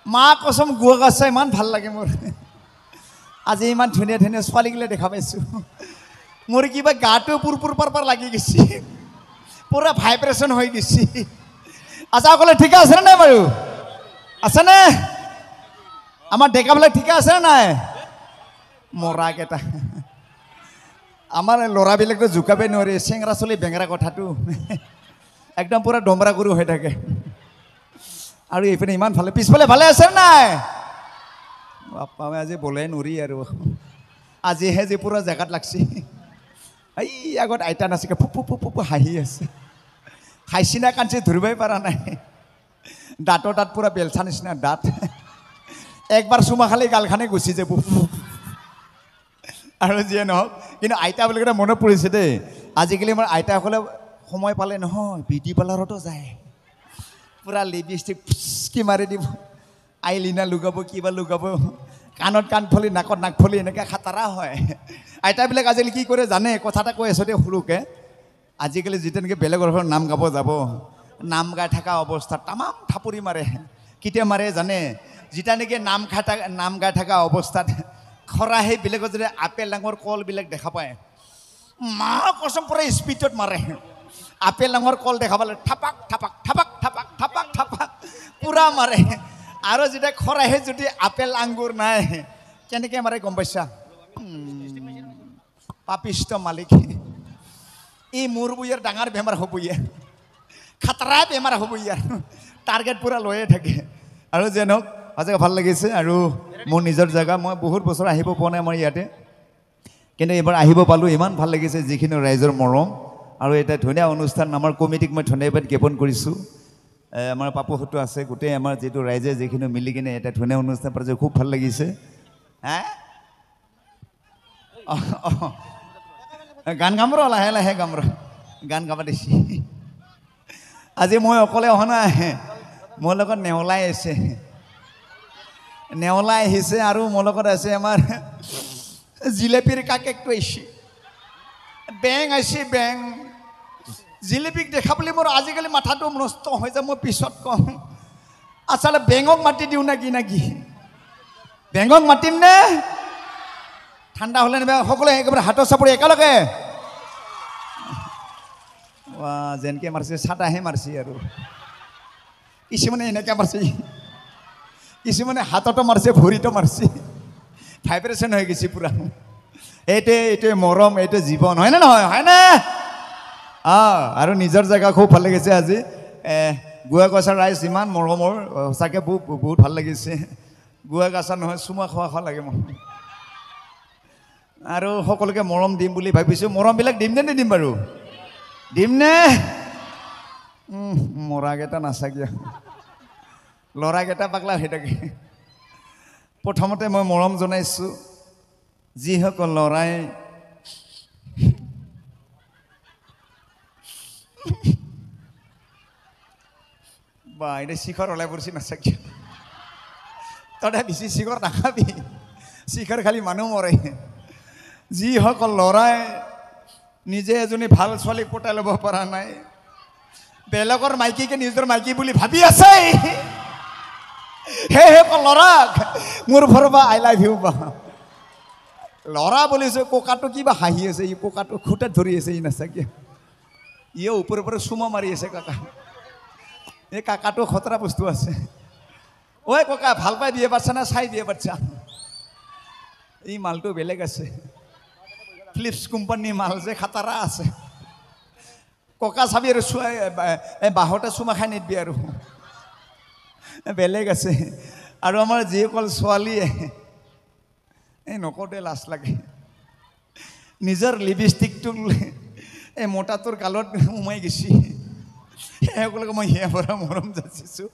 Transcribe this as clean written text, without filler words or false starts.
মা কচম গোৱাগাছা ইমান ভাল লাগে মোৰ। আজি ইমান ধুনীয়া ধুনীয়া ছোৱালীগিলা দেখা পাইছোঁ, মোৰ কিবা গাটো পুৰ পুৰ পাৰ পাৰ লাগি গৈছে, পূৰা ভাইব্ৰেশ্যন হৈ গৈছে। আচ্ছা সকলো ঠিকে আছেনে নাই বাৰু? আছেনে? আমাৰ ডেকাবিলাক ঠিকে আছেনে নাই? মৰাকেইটা আমাৰ ল'ৰাবিলাকতো জোকাবই নোৱাৰি, চেংৰা চলি বেঙেৰা কথাটো একদম পূৰা দমৰা গৰু হৈ থাকে। আৰু এইপিনে ইমান ভালে, পিছফালে ভালে আছে নাই? বাপ্পা মই আজি বলে নৰি আৰু, আজিহে যে পূৰা জেগাত লাগছি। এই আগত আইতা নাচিকে ফুপু ফুপু ফুপু হাঁহি আছে, খাইছি না কাঞ্চি ধৰিবই পৰা নাই। দাঁতৰ তাত পূৰা বেলচা নিচিনা দাঁত, একবাৰ চুমা খালে গালখানে গুচি যাব। আৰু যিয়ে নহওক, কিন্তু আইতা বুলি কওঁতে মনত পৰিছে দেই, আজিকালি আমাৰ আইতাসকলে সময় পালে নহয় বিউটি পাৰ্লাৰতো যায়, পূৰা লিপষ্টিক ফুচকি মাৰি দিব, আইলিনা লগাব, কিবা লগাব, কাণত কাণফুলি, নাকত নাকফুলি, এনেকৈ খাতাৰা হয়। আইতাবিলাক আজিকালি কি কৰে জানে? কথা এটা কৈ আছোঁ দেই সৰুকৈ। আজিকালি যেতিয়া নেকি বেলেগৰ ঘৰত নাম গাব যাব, নাম গাই থকা অৱস্থাত তামাম থাপৰি মাৰে। কেতিয়া মাৰে জানে? যেতিয়া নেকি নাম গাই থকা অৱস্থাত খৰাহী বেলেগত যদি আপেল ডাঙৰ কলবিলাক দেখা পায়, মা কচম পূৰা স্পীডত মাৰে। আপেল ডাঙৰ কল দেখা পালে থাপাক থাপাক থাপাক থাপাক থাপাক থাপাক পূৰা মাৰে। আৰু যেতিয়া খৰাহী যদি আপেল আংগুৰ নাই, কেনেকৈ মাৰে গম পাইছা? পাপিষ্ট মালিক, এই মোৰ বুয়াৰ ডাঙৰ বেমাৰ হ'ব, ইয়াৰ খাতৰা বেমাৰ হ'ব, ইয়াৰ টাৰ্গেট পূৰা লৈয়ে থাকে। আৰু যে নহওক, সঁচাকৈ ভাল লাগিছে। আৰু মোৰ নিজৰ জেগা, মই বহুত বছৰ আহিব পোৱা নাই আমাৰ ইয়াতে, কিন্তু এইবাৰ আহিব পালোঁ, ইমান ভাল লাগিছে যিখিনি ৰাইজৰ মৰম। আৰু এটা ধুনীয়া অনুষ্ঠান, আমাৰ কমিটিক মই ধন্যবাদ জ্ঞাপন কৰিছোঁ। আমাৰ পাপুহঁতো আছে, গোটেই আমাৰ যিটো ৰাইজে যিখিনি মিলি কিনে এটা ধুনীয়া অনুষ্ঠান পাতিছে, খুব ভাল লাগিছে। হা গান গাম ৰ, লাহে লাহে গাম ৰ, গান গাব দিছে। আজি মই অকলে অহা নাই, মোৰ লগত নেওলাই আছে, নেওলাই আহিছে। আৰু মোৰ লগত আছে আমাৰ জিলেপিৰ কাকেকটো আহিছে, বেং আহিছে, বেং। জিলেপিক দেখা বুলি মোৰ আজিকালি মাথাটো নষ্ট হৈ যায়, মই পিছত কম। আচলতে বেঙক মাতি দিওঁ নেকি? নেকি বেঙক মাতিম নে? ঠাণ্ডা হ'লে নিবা সকলোৱে একেবাৰে হাতৰ চাপৰি একেলগে। যেনকে মাৰিছে চাটাহে মাৰিছে, আৰু কিছুমানে এনেকৈ মাৰিছে, কিছুমানে হাততো মাৰিছে, ভৰিতো মাৰিছে, ভাইব্ৰেশ্যন হৈ গৈছে পূৰা। এইটোৱে মৰম, এইটোৱে জীৱন, হয়নে নহয়? হয়নে? আৰু নিজৰ জেগা খুব ভাল লাগিছে আজি। গোৱাগাছাৰ ৰাইজ ইমান মৰমৰ, সঁচাকৈ বহুত বহুত ভাল লাগিছে। গোৱাগাছা নহয়, চুমা খোৱা খোৱা লাগে মোক। আৰু সকলোকে মৰম দিম বুলি ভাবিছোঁ। মৰমবিলাক দিম নে নিদিম বাৰু? দিম নে? মৰাকেইটা নাচাকিয়া, ল'ৰাকেইটা পাগলা হৈ থাকে। প্ৰথমতে মই মৰম জনাইছোঁ যিসকল ল'ৰাই বা এতিয়া শিখৰ ওলাই পৰিছে, নাচাকিয়া। তই বেছি শিখৰ নাখাবি, শিখৰ খালি মানুহ মৰে। যিসকল ল'ৰাই নিজে এজনী ভাল ছোৱালীক পটাই ল'ব পৰা নাই, বেলেগৰ মাইকীকে নিজৰ মাইকী বুলি ভাবি আছে, সেইসকল ল'ৰাক মোৰ ঘৰৰ পৰা I love you. বা ল'ৰা বুলিছোঁ, ককাটো কিবা হাঁহি আছে, ই ককাটো খুটাত ধৰি আছে, ই নাচাকিয়া। ইয়ে ওপৰে ওপৰে চুমা মাৰি আছে কাকা। এই কাকাটো খতৰা বস্তু আছে। ঐ ককা, ভাল পাই বিয়ে পাতছা না চাই বিয়ে পাতছা? এই মালটো বেলেগ আছে, ফিলিপছ কোম্পানীৰ মাল যে খাতাৰা আছে। ককা চাবি আৰু চুৱা, এই বাঁহতে চুমা খাই নিদিবি আৰু, বেলেগ আছে। আৰু আমাৰ যিসকল ছোৱালীয়ে, এই নকওঁতে লাজ লাগে, নিজৰ লিপষ্টিকটো এই মোটাটোৰ গালত সোমাই গৈছে, সেইসকলকে মই হিয়া পৰা মৰম যাচিছোঁ।